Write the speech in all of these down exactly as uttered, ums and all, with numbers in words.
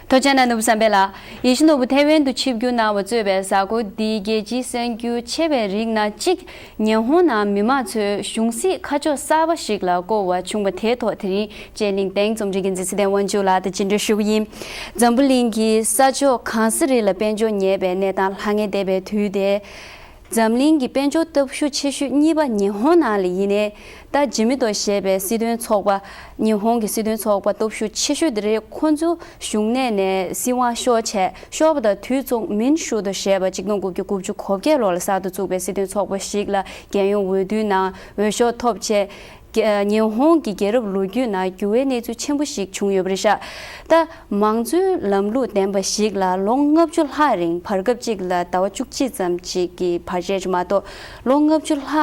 ཐུགས་རྗེ་གནང་ནོར་བུ་བསམ་འཕེལ་ལགས། ཡེ་ཤུ་ནོར་བུ་ཐའེ་ཝན་དུ་ཆིབས་བསྒྱུར་གནང་བ་གཙོས་པའི་གཟའ་འཁོར་འདིའི་རྒྱལ་སྤྱིའི་གསར་འགྱུར་ཆེ་བའི་རིགས་ནང་གཅིག་ཉི་ཧོང་ནང་མི་མང་ཚོས་གཞུང་སྲིད་ཁ་ཕྱོགས་གསར་པ་ཞིག་ལ་བསྐོར་བ་བྱུང་བ་དེའི་ཐོག་དེ་རིང་དཔྱད་གླེང་སྟེང་རྩོམ་སྒྲིག་འགན་འཛིན་ཚེ་བརྟན་དབང་ཕྱུག་ལགས་དང་བཅར་འདྲི་ཞུ་གི་ཡིན། འཛམ་བུ་གླིང་གི་ས་ཕྱོགས་གང་ས་རེ་ལ་དཔལ་འབྱོར་ཉེས་པའི་གནས་སྟངས་ལྷང་ངེ་བསྡད་པའི་དུས་དེ། འཛམ་གླིང་གི་དཔལ་འབྱོར་སྟོབས་ཤུགས་ཆེ་ཤོས་གཉིས་པ་ཉི་ཧོང་ནང་ལ་ཡིན་ནའི། ད་ཇི་མི་ཏོ་ཞེས་པའི་སྲིད་དོན་ཚོགས་པ། ཉི་ཧོང་གི་སྲིད་དོན་ཚོགས་པ་སྟོབས་ཤུགས་ཆེ་ཤོས་དེ་རེད། ཁོ་ཚོ་གཞུང་གནས་ནས་སྲིད་དབང་ཤོར་བྱས། ཤོར་བ་དང་དུས་མཚུངས་མིན་ཧྲུའུ་ཏོ་ཞེས་པ་གཅིག་སྟོང་དགུ་བརྒྱ་དགུ་བཅུ་གོ་བརྒྱད་ལོ་ལ་གསར་དུ་བཙུགས་པའི་སྲིད་དོན་ཚོགས་པ་ཞིག་ལ་རྒྱལ་ཡོངས་འོས་བསྡུའི་ནང་འོས་ཤོག་ཐོབ་བྱས། རྒྱ་ཉི་ཧོང་གི་རྒྱལ་རབས་ལོ་རྒྱུས་ནང་འགྱུར་བའི་གནས་ཚུལ་ཆེན་པོ་ཞིག་བྱུང་ཡོད་པ་རེད་ཤག་ད་མང་གཙོའི་ལམ་ལུགས་ལྡན་པ་ཞིག་ལ་ལོ་ལྔ་བཅུ་ལྷག་རིང་བར་སྐབས་གཅིག་ལ་ཟླ་བ་བཅུ་གཅིག་ཙམ་ཅིག་གི་བར་ཆད་ཅིག་མ་གཏོགས་ལོ་ལྔ་བཅུ་ལྷག་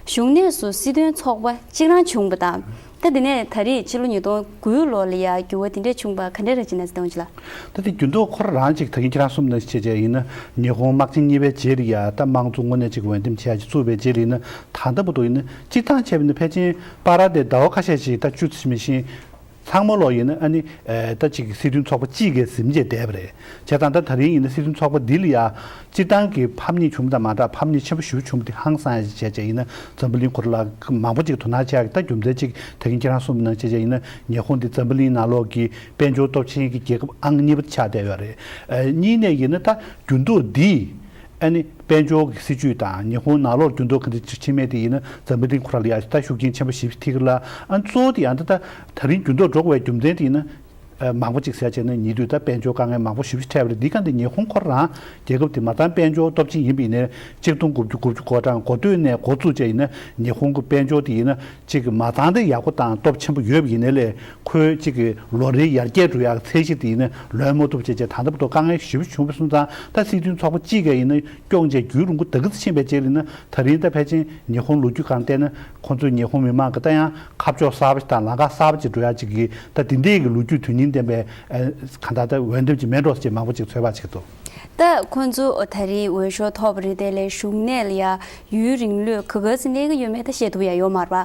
གཞུང་གནས་སུ་སྲིད་དོན་ཚོགས་པ་གཅིག་རང་བྱུང་བ་དང་། ད་དེ་ནས་ད་རེས་ཕྱི་ལོ་ཉིས་སྟོང་དགུ་ལོ་ལ་ཡ་འགྱུར་བ་དེ་འདྲས་བྱུང་བ་ག་འདྲས་རེད་ཅེ་ན། ཚེ་བརྟན་ལགས། ད་དེ་འགྱུར་ལྡོག་ཁོ་རང་ཅིག་ད་གིན་ཁྱེད་རང་གསུངས་ནང་བྱས་བྱས་ཡིན་ན་ཉི་ཧོང་དམག་ཆེན་གཉིས་པའི་རྗེས་ལ་ཡ་ད་དམངས་གཙོ་དངོས་གནས་ཅིག་འོས་འདེམས་བྱས་ཅིག་བཙུགས་པའི་རྗེས་ལ་ཡིན་ན་ད་ལྟ་བར་དུ་ཡིན་ན་སྤྱིར་བཏང་བྱས་པ་ཡིན་ན་ཕལ་ཆེར་པ་ར་དེ་ཟླ་བ་ཁ་ཤས་ཅིག་ད་བཅུ་ཙམ་མི་ཤིང་ཚང་མ་ལོག་ཡིན་ན་ཨ་ནི་ད་ཅིག་སྲིད་དོན་ཚོགས་པ་གཅིག་གིས་ཟིན་བྱས་བསྡད་པ་རེད། བྱས་ཙང་ད་ད་རིང་ཡིན་ན་སྲིད་དོན་ཚོགས་པ་འདི་ལ་ཡ་སྤྱིར་བཏང་གི་ཕམ་ཉེས་བྱུང་བ་དང་མ་འདྲ་ཕམ་ཉེས་ཆེན་པོ་ཞེ་པོ་བྱུང་བ་འདི་ཧང་སང་ཡ་ཅིག་བྱས་བྱས་ཡིན་ན་འཛམ་བུ་གླིང་ཁོ་ར་ལ་མང་པོ་ཅིག་དོ་སྣང་བྱེད་ཡ་གི་ད་རྒྱུ་མཚན་ཅིག་ད་གིན་ཁྱེད་རང་གསུངས་པ་ནང་བྱས་བྱས་ཡིན་ན་ཉི་ཧོང་འདི་འཛམ་བུ་གླིང་ནང་ལོག་གི་དཔལ་འབྱོར་སྟོབས་ཆེན་གྱི་རྒྱལ་ཁབ་ཨང་གཉིས་པ་ཆགས་བསྡད་ཡོད་རེད། གཉིས་ནས་ཡིན་ན་ད་འགྱུར་ལྡོག་འདི་ཨ་ནི་དཔལ་འབྱོར་གྱི་སྲིད་ཇུས་དང་ཉི་ཧོང་ནང་ལོགས་འགྱུར་ལྡོག་ག་འདྲ་ཕྱིན་མེད་དེ་ཡིན་ན་འཛམ་བུ་གླིང་ཁོ་ར་ལ་ཡ་ད་ཤུགས་རྐྱེན་ཆེན་པོ་ཞེ་པོ་ཐེབས་ཀྱི་ལ། ཨ་གཙོ་བོ་དེ་ཡང་ད་ད་ད་རིང་འགྱུར་ལྡོག་འགྲོ་དགོས་པའི་རྒྱུ་མཚན་དེ་ཡིན་ན་ཨ་མང་པོ་ཅིག་ཟེར་བྱས་ན་ཉེ་དུས་ད་དཔལ་འབྱོར་དཀའ་ངལ་མང་པོ་ཞེ་པོ་འཕྲད་པ་རེད། འདི་ག་འདི་ཉི་ཧོང་ཁོ་རང་རྒྱལ་ཁབ་དེ་མ་ཚང་དཔལ་འབྱོར་སྟོབས་ཆེན་ཡིན་པ་ཡིན་ནའི་གཅིག་སྟོང་དགུ་བརྒྱ་དགུ་བཅུ་གོ་གྲངས་འགོ་སྟོད་ནས་འགོ་བཙུགས་བྱས་ཡིན་ན་ཉི་ཧོང་གི་དཔལ་འབྱོར་དེ་ཡིན་ན་གཅིག་གི་མ་ཚང་དེ་ཡག་པོ་དང་སྟོབས་ཆེན་པོ་ཡོད་པ་ཡིན་ནའི་ལས། ཁོའི་གཅིག་གི་ལོ་རེའི་ཡར་རྒྱས་འགྲོ་ཡག་ཚད་གཞི་དེ་ཡིན་ན་ལོན་མ་ཐུབ་བྱས་བྱས་ད་ལྟ་བར་དུ་དཀའ་ངལ་ཞེ་པོ་བྱུང་བ་སོང་ཙང་ད་སྲིད་དོན་ཚོགས་པ་གཅིག་ག་ཡིན་ན་སྐྱོང་བྱས་རྒྱུན་རིང་པོ་ད་གི་ཙམ་ཕྱིན་པའི་རྗེས་ལ་ཡིན་ན་ད་རིང་ད་ཕལ་ཆེར་ཉི་ཧོང་ལོ་རྒྱུས་སྒང་བལྟས་ན་ཁོང་ཚོས་ཉི་ཧོང་མི་མང་གི་ད་ཡང་ཁ་ཕྱོགས་གསར་པ་ཞིག་དང་ལམ་ཁ་གསར་པ་ཅིག་འགྲོ་ཡག་ཅིག་གི་ད་དེ་འདྲའི་གི་ལོ་རྒྱུས་དོན་སྙིང་ལྡན་པའི་གང་ལྟར་ད་འོས་འདེམས་ཅིག་མེད་འགྲོ་ཟེར་མང་པོ་ཅིག་ཚོད་དཔག་བྱེད་ཀྱི་འདུག་ད་ཁོང་ཚོ་ད་རེས་འོས་ཤོག་ཐོབ་པ་རེད། དེ་ལས་གཞུང་གནས་ལ་ཡ་ཡུན་རིང་ལོས་ག་ག་ཟིག་གནས་ཀྱི་ཡོད་མེད་ད་བཤད་ཐུབ་ཡ་ཡོད་མ་རེད་པ།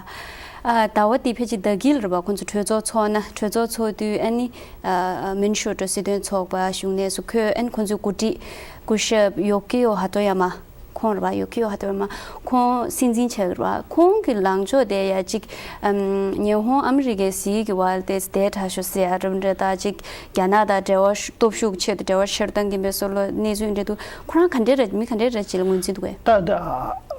ཨ་ཟླ་བ་འདི་ཕལ་ཆེར་ཟླ་དཀྱིལ་རེད་པ། ཁོང་ཚོ་གྲོས་ཚོགས་ཚོགས་ན་གྲོས་ཚོགས་ཚོགས་དུས་ཨ་ནི་ཨ་མིན་ཧྲུའུ་ཏོ་སྲིད་དོན་ཚོགས་པ་གཞུང་གནས་སུ་འཁོད། ཨ་ནི་ཁོང་ཚོའི་འགོ་ཁྲིད་སྐུ་ཞབས་ཡོ་ཀི་ཡོ་ཧ་ཏོ་ཡ་མ། ཁོང་རེད་པ། ཡོ་ཀི་ཡོ་ཧ་ཏོ་ཡ་མ་ཁོང་སྲིད་འཛིན་ཆགས་ཀྱི་རེད་པ། ཁོང་གི་ལངས་ཕྱོགས་དེ་ཡ་གཅིག་ཨམ་ཉི་ཧོང་ཨ་མི་རི་ཀའི་ཟིལ་གྱིས་བར་ཏེ་བསྡད་དྲགས་ཤོག་ཟེར་ཡ་འདྲ་འདྲ་ད་གཅིག་རྒྱ་ནག་དང་འབྲེལ་བ་ཤུ་སྟོབས་ཤུགས་ཆེད་དུ་འབྲེལ་བ་ཆེ་རུ་བཏང་གིན་པའི་བཟོ་ལོ་གནས་ཚུལ་འདྲ་འདུག་ཁོ་རང་ག་འདྲས་རེད། མི་ག་འདྲས་རེད་ཅེས་ལ་ངོས་འཛིན་འདུག་གས། ད་ད་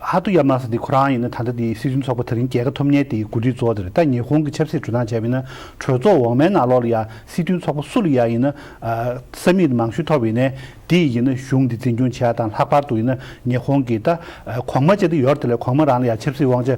ཧ་ཏུ་ཡ་མ་ས་དེ་ཁོ་རང་ཡིན་ན་ད་ལྟ་དེ་སྲིད་དོན་ཚོགས་པ་ད་རིང་རྒྱལ་ཁ་ཐོབ་མཁན་དེའི་འགོ་ཁྲིད་གཙོ་བོ་དེ་རེད། ད་ཉི་ཧོང་གི་ཆབ་སྲིད་འགྲོ་སྟངས་བྱས་པ་ཡིན་ན་གྲོས་ཚོགས་འོག་མའི་ནང་ལོགས་ལ་ཡ་སྲིད་དོན་ཚོགས་པ་སུ་ལ་ཡ་ཡིན་ན་ས་མིག་མང་ཤོས་ཐོབ་ཡིན་ནའི་དེ་ཡིན་ན་གཞུང་འདི་འཛིན་སྐྱོང་བྱས་དང་ལྷག་པར་དུ་ཡིན་ན་ཉི་ཧོང་གི་ད་གོང་མ་བྱས་ཏེ་ཡོད་དེ་ལས་གོང་མ་རང་ལ་ཡ་ཆབ་སྲིད་དབང་ཆ་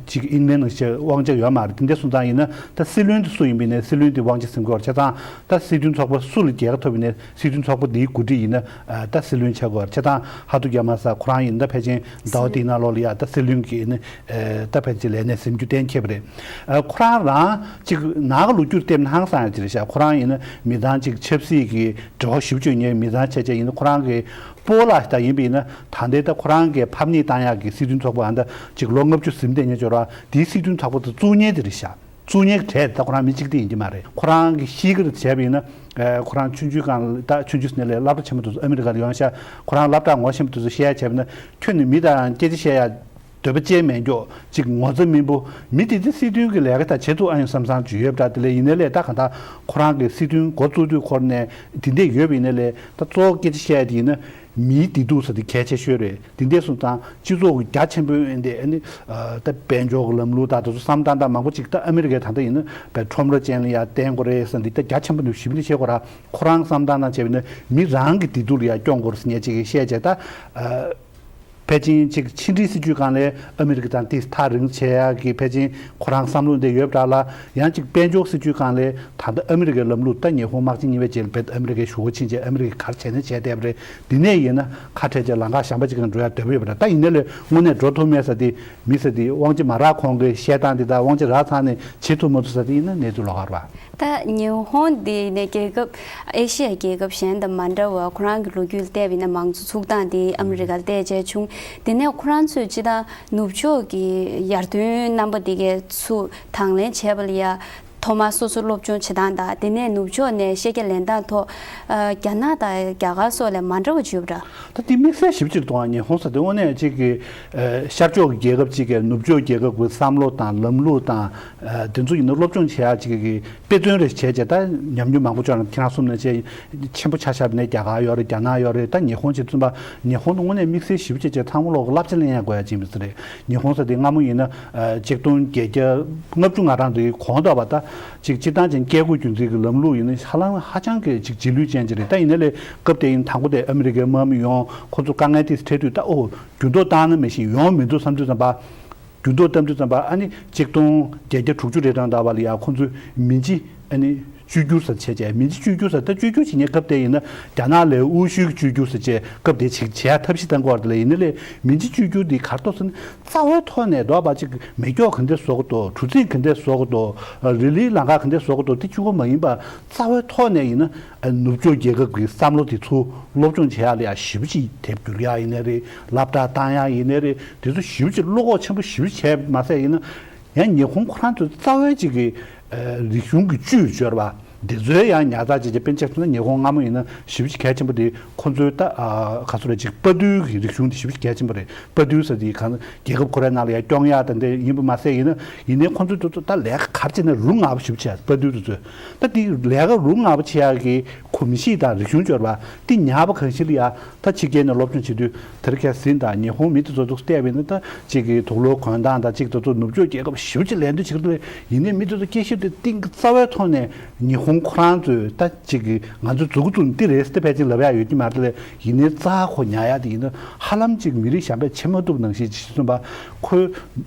ཅིག་ཨིན་མེན་ནང་བཞིན་དབང་ཆ་ཡོད་མ་རེད། དེ་འདྲ་སོང་ཙང་ཡིན་ན་ད་སྲིད་བློན་དེ་སུ་ཡིན་པ་ཡིན་ནའི་སྲིད་བློན་དེ་དབང་ཆ་ཟིན་དགོས་པ་བྱས་ཙང་ད་སྲིད་དོན་ཚོགས་པ་སུ་ལ་རྒྱལ་ཁ་ཐོབ་ཡིན་ནའི་སྲིད་དོན་ཚོགས་པ་འདིའི་འགོ་ཁྲིད་ཡིན་ན་ཨ་ད་སྲིད་བློན་ཆགས་དགོས་པ་བྱས་ཙང་ཧ་ཏུ་རྒྱ་མ་ས་ཁོ་རང་ཡིན་ན་ད་ཕལ་ཆེར་ཟླ་བ་འདིའི་ནང་ལོགས་ལ་ཡ་ད་སྲིད་བློན་གྱི་ནི་ཨ་ད་ཕལ་ཆེར་ལས་གནས་ཟིན་རྒྱུ་གཏན་འཁེལ་བ་རེད། ཨ་ཁོ་རང་རང་ཅིག་ནང་གི་ལོ་རྒྱུས་བལྟས་ན་ཧང་སང་ཡ་ཅིག་རེད་ཤག་ཁོ་རང་ཡིན་ན་མི་ཚང་ཅིག་ཆབ་སྲིད་ཀྱི་འབྲེལ་བ་ཞིབ་ཅིག་ཉེ་མི་ཚང་བྱས་བྱས་ཡིན་ན་ཁོ་རང་གི་སྤོ་ལགས་ཤིག་ད་ཡིན་པ་ཡིན་ན་ད་ལྟའི་ད་ཁོ་རང་གི་ཕམ་ཉེས་བཏང་ཡག་གི་སྲིད་དོན་ཚོགས་པ་ཨ་ད་ཅིག་ལོ་ལྔ་བཅུ་ཟིན་བསྡད་ཉེ་འབྱོར་བ་དེའི་སྲིད་དོན་ཚོགས་པ་དེ་བཙུགས་མཁན་དེ་རེད་ཤག་བཙུགས་མཁན་གྱི་གྲས་དེ་ད་ཁོ་རང་མི་གཅིག་དེ་ཡིན་གྱི་མ་རེད། ཁོ་རང་གི་ཤེས་ཀྱི་རེད་བྱས་པ་ཡིན་ན། ཨ་ཁོ་རང་ཆུང་ཆུང་སྒང་ལ་ད་ཆུང་ཆུང་ནས་ལས་སློབ་གྲྭ་ཆེན་པོ་དེ་ཚོ་ཨ་མི་རི་ཀ་ལ་ཡོང་ཤག་ཁོ་རང་སློབ་གྲྭ་ངོ་ཤེས་པ་དེ་ཚོ་བཤད་ཡ་བྱས་པ་ན་ཁྱོད་ནི་མི་དང་སྐད་ཆ་བཤད་ཡ་འདོད་པ་ཅན་མེད་མགྱོགས་ཅིག་ངོ་ཚ་མིན་པོ་མི་དེ་དེ་སྲིད་དོན་གྱི་ལས་ཀ་ད་བྱེད་ཐུབ་ཨ་ཡོང་བསམ་བསམ་ཅིག་ཡོད་པ་འདྲ། དེ་ལས་ཡིན་ནའི་ལས་ད་གང་ལྟར་ཁོ་རང་གི་སྲིད་དོན་འགོ་བཙུགས་དུས་ཁོ་ནས་དེ་འདྲས་ཡོད་པ་ཡིན་ནའི་ལས་ད་གཙོ་བོ་སྐད་ཆ་བཤད་ཡ་དེ་ཡིན་ན་མིའི་བདེ་སྡུག་ཟེར་དེ་གལ་ཆེ་ཤོས་རེད། དེ་འདྲས་སོང་ཙང་སྤྱི་ཚོགས་ཀྱི་རྒྱ་ཆེན་པོས་ཨེ་འདི་ཨ་ནི་ཨ་ད་དཔལ་འབྱོར་གྱི་ལམ་ལུགས་དང་དེ་ཚོ་བསམ་སྟངས་དང་མང་པོ་ཅིག་ད་ཨ་མི་རི་ཀའི་ད་ལྟ་ཡིན་ན་བའི་ཁྲོམ་ར་ཅན་ལ་ཡ་བརྟེན་དགོས་རེད་ཟེར་འདི་ད་རྒྱ་ཆེན་པོ་འདུག་ཞིབ་འདི་བཤད་དགོས་ར། ཁོ་རང་བསམ་སྟངས་དང་བྱས་པ་ཡིན་ན་མི་རང་གི་བདེ་སྡུག་ལ་ཡ་སྐྱོང་དགོས་རེད་ཟེར་མཁན་ཅིག་གིས་བཤད་བྱས་ད་ཨ་ཕལ་ཆེར་ཅིག་ཕྱི་འབྲེལ་སྲིད་ཇུས་སྒང་ལས་ཨ་མི་རི་ཀ་དང་དེ་ཐག་རིང་བྱེད་ཡ་གི་ཕལ་ཆེར་ཁོ་རང་བསམ་བློ་འདི་ཡོད་པ་འདྲ་ལ། ཡང་ཅིག་དཔལ་འབྱོར་སྲིད་ཇུས་སྒང་ལས་ད་ལྟ་ཨ་མི་རི་ཀའི་ལམ་ལུགས་ད་ཉི་ཧོང་དམག་ཆེན་གཉིས་པའི་རྗེས་ལ་བེད་ཨ་མི་རི་ཀའི་ཞུ་སྒོ་ཕྱིན་བྱས་ཨ་མི་རི་ཀས་ག་རེ་བྱས་ན་བྱས་བསྡད་པ་རེད། འདི་ནས་ཡིན་ན་ཁ་བྲལ་བྱས་ལམ་ཁ་གཞན་པ་ཅིག་སྒང་འགྲོ་ཡ་འདོད་པ་ཡོད་པ་འདྲ། ད་ཡིན་ནའི་ལས་དངོས་གནས་འགྲོ་ཐུབ་མེད་ས་དེ་མི་ས་དེ་དབང་ཆ་མ་རག་གོང་གི་བཤད་སྟངས་འདི་དང་དབང་ཆ་རག་ཚར་ནས་བྱེད་ཐུབ་མ་ཐུབ་ས་དེ་ཡིན་ན་གནས་ཚུལ་ལོགས་ཀ་རེད་པ། ད་ཉི་ཧོང་འདི་ནས་རྒྱལ་ཁབ་ཨེ་ཤི་ཡའི་རྒྱལ་ཁབ་གཞན་དང་མ་འདྲ་བར་ཁོ་རང་གི་ལོ་རྒྱུས་ལ་བལྟས་པ་ཡིན་ན་མང་གཙོ་ཚུགས་སྟངས་དེ་ཨ་མི་རི་ཀ་ལ་བལྟས་བྱས་བྱུང་། དེ་ནས་ཁོ་རང་ཚོས་སྤྱིར་བཏང་ནུབ་ཕྱོགས་ཀྱི་ཡར་ཐོན་རྣམ་པ་དེ་གའི་ཚུར་དང་ལེན་བྱས་པ་ལ་ཡ་ ཐོག་མར་སོ་སོ་སློབ་སྦྱོང་བྱེད་སྟངས་དང་། དེ་ནས་ནུབ་ཕྱོགས་ནས་ཤེས་རྒྱ་ལེན་སྟངས་ཐོག་ཨ་རྒྱ་ནག་དང་རྒྱ་གར་སོགས་ལས་མ་འདྲ་བ་ཅིག་ཡོད་པ་འདྲ། ད་དེ་དམིགས་བསལ་ཞིབ་ཅིག་གཏོང་བ། ཉི་ཧོང་ཟེར་དེ་དངོས་གནས་གཅིག་གི་ཨ་ཤར་ཕྱོགས་ཀྱི་རྒྱལ་ཁབ་ཅིག་གིས་ནུབ་ཕྱོགས་རྒྱལ་ཁབ་ཀྱི་བསམ་བློ་དང་ལམ་ལུགས་དང་། ཨ་དེ་ཚོ་ཡིན་ན་སློབ་སྦྱོང་བྱེད་ཡག་ཅིག་གི་དཔེ་མཚོན་རེ་བྱས་བྱས། ད་ཉམས་མྱོང་མང་པོ་ཅིག་ཁྱེད་རང་གསུམ་ནས་བྱས། ཆེན་པོ་ཆ་བཞག་པ་ནས་རྒྱ་གར་ཡོད་རེད། རྒྱ་ནག་ཡོད་རེད། ད་ཉི་ཧོང་བྱེད་ཙམ་པ། ཉི་ཧོང་དུ་དངོས་གནས་དམིགས་བསལ་ཞིབ་ཅིག་བྱས། ཚང་མ་ལོག་གི་བསླབ་བྱ་ལེན་ཡག་དགོས་ཡག་ཅིག་ཡིན་པ་ཟེར་རེད། ཉི་ཧོང་ཟེར་དེ་སྔ་མོ་ཡིན་ན་ཨ་གཅིག་སྟོང་བརྒྱད་བརྒྱ་ལྔ་བཅུ་ང་གྲངས་དེའི་གོང་དུ་བ། ད་ཅིག་སྤྱིར་བཏང་ཅན་བཀས་བཀོད་རྒྱུད་འཛིན་གྱི་ལམ་ལུགས་ཡིན་ན་ཧ་ལམ་ཧ་ཅང་གི་ཅིག་རྗེས་ལུས་ཅན་ཅིག་རེད། ད་ཡིན་ན་ལས་སྐབས་དེ་ཡིན། དང་པོ་དེ་ཨ་མི་རི་ཀའི་དམག་མི་ཡོང་། ཁོ་ཚོ་དཀའ་ངལ་དེ་འཕྲད་དུས། ད་ཨོ་འགྱུར་ལྡོག་བཏང་ན་མི་ཤེས། ཡོང་མི་འདུག་བསམ་དུས་ཙམ་པ། འགྱུར་ལྡོག་བཏང་དུས་ཙམ་པ། ཨ་ནི་གཅིག་སྟོང་བརྒྱད་བརྒྱ་དྲུག་ཅུ་རེ་གྲངས་ལྟ་བུ་ལ་ཡ་ཁོང་ཚོས་མིན་ཅི་ཨ་ནི་བཅོས་བསྒྱུར་ཟེར་བྱས་བྱས། མིན་ཅི་བཅོས་བསྒྱུར་ཟེར། ད་བཅོས་བསྒྱུར་བྱེད་མཁན་སྐབས་དེ་ཡིན་ན་རྒྱ་ནག་ལས་དབུ་ཤུལ་གྱི་བཅོས་བསྒྱུར་ཟེར་བྱས། སྐབས་དེ་ཅིག་བྱེད་ཡ་ཐབས་ཤེས་བཏང་གི་ཡོད་རེད་ལ། ཡིན་ན་ལས་མིན་ཅི་བཅོས་བསྒྱུར་འདི་ག་རེ་འདུག་ཟེར་ན། རྩ་བའི་ཐོག་ནས་འདུག་པ། ཅིག་མེ་སྒྱོགས་ག་འདྲས་བཟོ་དགོས་འདུག་གྲུ་གཟིངས་ག་འདྲས་བཟོ་དགོས་འདུག་རི་ལིའི་ལམ་ཁ་ག་འདྲས་བཟོ་དགོས་འདུག་དེ་གཅིག་པོ་མ་ཡིན་པ། རྩ་བའི་ཐོག་ནས་ཡིན་ན་ནུབ་ཕྱོགས་རྒྱལ་ཁབ་ཀྱི་བསམ་བློ་དེ་ཚོ་སློབ་སྦྱོང་བྱེད་ཡག་ལ་ཡ་ཞེ་པོ་ཅིག་དེབ་བསྒྱུར་ཡག་ཡིན་ནའི་རེད། སློབ་གྲྭ་བཏང་ཡག་ཡིན་ནའི་རེད། དེ་ཚོ་ཞེ་པོ་ཅིག་བློ་ཁོག་ཆེན་པོ་ཞེ་པོ་བྱས་མ་ཟད། ཡིན་ན་ཡང་ཉི་ཧོང་ཁོ་རང་ཚོའི་རྩ་བའི་ཅིག་གི་ཨ་རིག་གཞུང་གི་བཅུད་ཡོད་རེད་པ། འདི་ཚོའི་ཡང་ཉར་ཚགས་བྱེད་ཀྱི། དཔེར་ན་ཆ་བཞག་ན་ཉི་ཧོང་སྔ་མོ་ཡིན་ན་ཞེ་པོ་ཅིག་གལ་ཆེན་པོ་དེ་ཁོང་ཚོའི་ད་ཨ་ག་ཚོད་རེད། ཅིག་དཔའ་རྟུལ་གྱི་རིག་གཞུང་དེ་ཞེ་པོ་ཅིག་གལ་ཆེན་པོ་རེད། དཔའ་རྟུལ་ཟེར་དེ་གང་རྒྱལ་ཁབ་ཁོ་རའི་ནང་ལ་ཡང་སྐྱོང་ཡག་དང་དེ་ཡིན་པ་མ་ཟད། ཡིན་ན་ཡིན་ནའི་ཁོང་ཚོའི་དེ་ཚོ་ད་ལས་ཀ་ག་རེ་བྱས་ན་རུ་ང་བ་ཞེ་པོ་ཅིག་ཡ། དཔའ་རྟུལ་དེ་ཚོས་ད་དེ་ལས་ཀ་རུ་ང་བ་བྱེད་ཡག་གི་གོམས་གཤིས་དང་རིག་གཞུང་ཡོད་རེད་པ། དེ་ཉར་བ་གང་ཞིག་ལ་ཡ། ད་ཕྱི་རྒྱལ་ནས་སློབ་སྦྱོང་བྱེད་དུས་དེར་ཁ་ཟིན་དང་། ཉི་ཧོང་མི་དེ་ཚོ་འདུག་བལྟས་པ་ཡིན་ན། ད་གཅིག་གི་དུག་ལོག་གོན་སྟངས་དང་། གཅིག་དེ་ཚོ་ནུབ་ཕྱོགས་རྒྱལ་ཁབ་ཞེ་པོ་ཅིག་ལེན་འདོད་བྱེད་ཀྱི་འདུག་ལས། ཡིན་ནའི་མི་དེ་ཚོ་སྐད་ཆ་དེ་གཏིང་གི་རྩ་བའི་ཐོག་ནས་ཉི་ཧོང་ཁོ་རང་ཚོས་ད་གཅིག་གི་ང་ཚོ་མཛུབ་གུ་བཙུགས་ནས་འདི་རེད་ཟེར་ཏེ་ཕལ་ཆེར་ལབ་ཡག་ཡོད་ཀྱི་མ་རེད་ལས། ཡིན་ནའི་རྩ་ཁོ་ཉར་ཡག་དེ་ཡིན་ན་ཧ་ལམ་ཅིག་མི་རིགས་གཞན་པས་བྱེད་མ་ཐུབ་ནང་བཞིན་ཅིག་གསུངས་པ། ཁོས་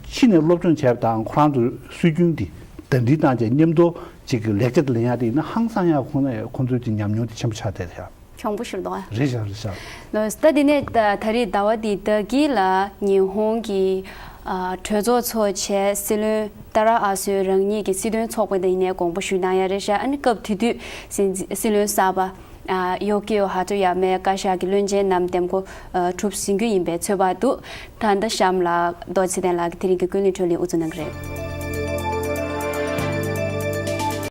ཕྱི་ནས་སློབ་སྦྱོང་བྱས་པ་དང་། ཁོ་རང་ཚོའི་སྲོལ་རྒྱུན་འདི་གདན་འདྲེན་བཏང་བྱས་མཉམ་དུ་ཅིག་གི་ལེགས་ཆ་དེ་ལེན་ཡག་དེ་ཡིན་ན་ཧང་སང་ཡག་ཁོང་ན་ཁོང་ཚོའི་ཅིག་ཉམས་མྱོང་དེ་ཆེན་པོ་ཆགས་བསྡད་ཤག་གྱོང་པོ་ཞིག་འདུག་ཨ། རེད་ཤག་རེད་ཤག་ལོས། ད་དེ་ནས་ད་ད་རེས་ཟླ་བ་འདིའི་ཟླ་དཀྱིལ་ལ་ཉི་ཧོང་གི་ཨ་གྲོས་ཚོགས་འཚོགས་བྱས། སྲིད་བློན་ཏཱ་ར་ཨ་སོའི་རང་ཉིད་ཀྱི་སྲིད་དོན་ཚོགས་པ་དང་ཡིན་ནའི་དགོངས་པ་ཞུས་གནང་ཡ་རེད་ཤག་ཨ་ནི་སྐབས་དེ་དུས་སྲིད་སྲིད་བློན་གསར་པ་ཨ་ཡོ་ཀིའོ་ཧ་ཏོ་ཡ་མའི་བཀའ་ཤག་གི་བློན་ཆེན་ནམ་འདེམས་བསྐོ་ཨ་གྲུབ་ཟིན་རྒྱུ་ཡིན་པའི་ཚོད་དཔག་འདུག་ད་ལྟ་གཤམ་ལ་རྡོ་རྗེ་ཚེ་བརྟན་ལགས་ཀྱིས་དེ་རིང་གི་ཀུན་གླེང་འཕྲོ་ལེན་དབུ་འཛུགས་གནང་གི་རེད།